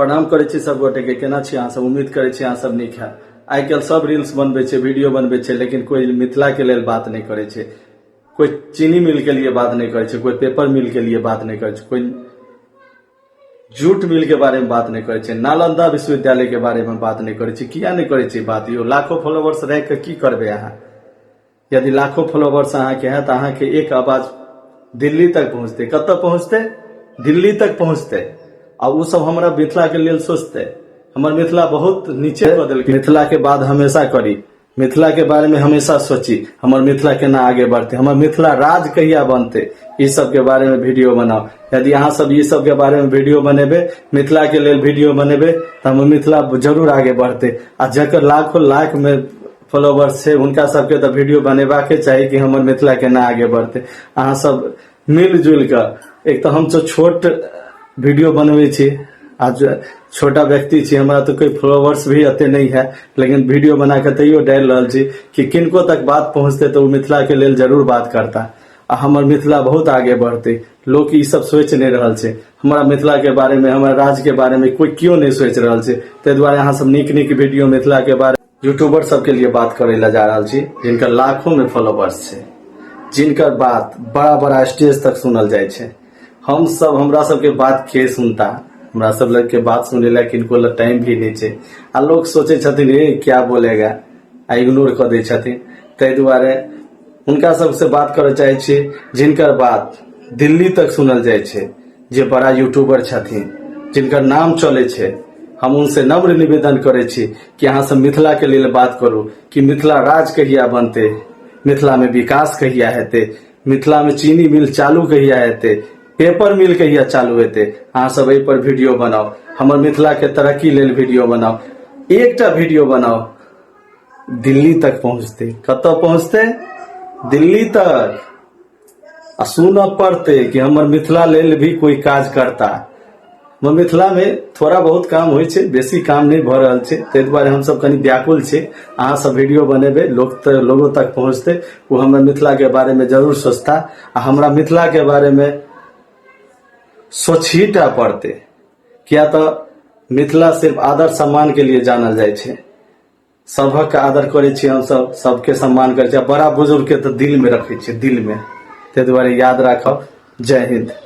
प्रणाम करै छी सब गोटे के। केना छी अहाँ सब? उम्मीद करै छी अहाँ सब नीक है। आइ काल्हि सब रील्स बनबै छै, वीडियो बनबै छै, लेकिन कोई मिथिला के लेल बात नहि करै छै। कोई चीनी मिल के लिए बात नहि करै छै, कोई पेपर मिल के लिए बात नहि करै छै, कोई जूट मिल के बारे में बात नहि करै छै, नालंदा विश्वविद्यालय के बारे में बात नहि करै छै। किया नहि करै छै बात यौ? लाखों फॉलोवर्स रहि के की करबै अहाँ? यदि लाखों फॉलोवर्स अहाँके है तऽ अहाँके एक आवाज दिल्ली तक पहुँचतै। कतऽ पहुँचतै? दिल्ली तक पहुँचतै। आ ओ सब हमरा मिथिला के लेल सोचतै। हमर मिथिला बहुत नीचे कऽ देलकै। मिथिला के बात हमेशा करी, मिथिला के बारे में हमेशा सोची, हमर मिथिला केना आगे बढ़तै, हमर मिथिला राज कहिया बनतै, ई सब के बारे में वीडियो बनाउ। यदि अहाँ सब ई सब के बारे में वीडियो बनेबै, मिथिला के लेल वीडियो बनेबै, तऽ हमर मिथिला जरूर आगे बढ़तै। आ जकर लाखों लाख में फॉलोवर्स छै, हुनका सबके तऽ वीडियो बनेबाके चाही कि हमर मिथिला केना आगे बढ़तै। अहाँ सब मिल जुलि कऽ, एक तऽ हम सब छोट वीडियो बनबै छी आ छोटा व्यक्ति छी, हमरा तऽ कोई फॉलोवर्स भी एते नहि है, लेकिन वीडियो बना कऽ तैयो डालि रहल छी कि किनको तक बात पहुँचतै तऽ ओ मिथिलाके लेल जरूर बात करता आ हमर मिथिला बहुत आगे बढ़तै। लोक ई सब सोचि नहि रहल छै। हमरा मिथिलाके बारेमे, हमर राज्यके बारेमे कोई केओ नहि सोचि रहल छै। ताहि दुआरे अहाँ सब नीक नीक वीडियो मिथिलाके बारे यूट्यूबर सबके लिए बात करै लए जा रहल छी, जिनकर लाखों में फॉलोवर्स छै, जिनकर बात बड़ा बड़ा स्टेज तक सुनल जाइ छै। हम सब, हमरा सबके बात के सुनता? हमरा सब लग के बात सुनै लए किनको लग टाइम भी नहि छै। आ लोक सोचै छथिन, ए क्या बोलेगा, आ इग्नोर कऽ दै छथिन। ताहि दुआरे हुनका सबसे बात करऽ चाहै छी जिनकर बात दिल्ली तक सुनल जाइ छै, जे बड़ा यूट्यूबर छथिन, जिनकर नाम चलै छै। हम उनसे नम्र निवेदन करै छी कि अहाँ सब मिथिला के लेल बात करू कि मिथिला राज कहिया बनतै, मिथिला में विकास कहिया हेतै, मिथिला में चीनी मिल चालू कहिया हेतै, पेपर मिल कहिया चालू हेतै। अहाँ सब एहि पर वीडियो बनाउ, हमर मिथिला के तरक्की लेल वीडियो बनाउ। एकटा वीडियो बनाउ, दिल्ली तक पहुँचतै। कतऽ पहुँचतै? दिल्ली तक। आ सुनऽ पड़तै कि हमर मिथिला लेल भी कोई काज करता। हमर मिथिलामे थोड़ा बहुत काम होइ छै, बेसी काम नहि भऽ रहल छै। ताहि दुआरे हमसब कनि व्याकुल छी। अहाँ सब वीडियो बनेबै, लोक तऽ लोगो तक पहुँचतै, ओ हमर मिथिलाके बारेमे जरूर सोचता। आ हमरा मिथिलाके बारेमे सोचही टा पड़तै, किया तऽ मिथिला सिर्फ आदर सम्मानके लिए जानल जाइ छै। सभक आदर करै छी हमसब, सबके सम्मान करै छी, आ बड़ा बुजुर्गके तऽ दिलमे रखै छियै, दिलमे। ताहि दुआरे याद राखब। जय हिन्द।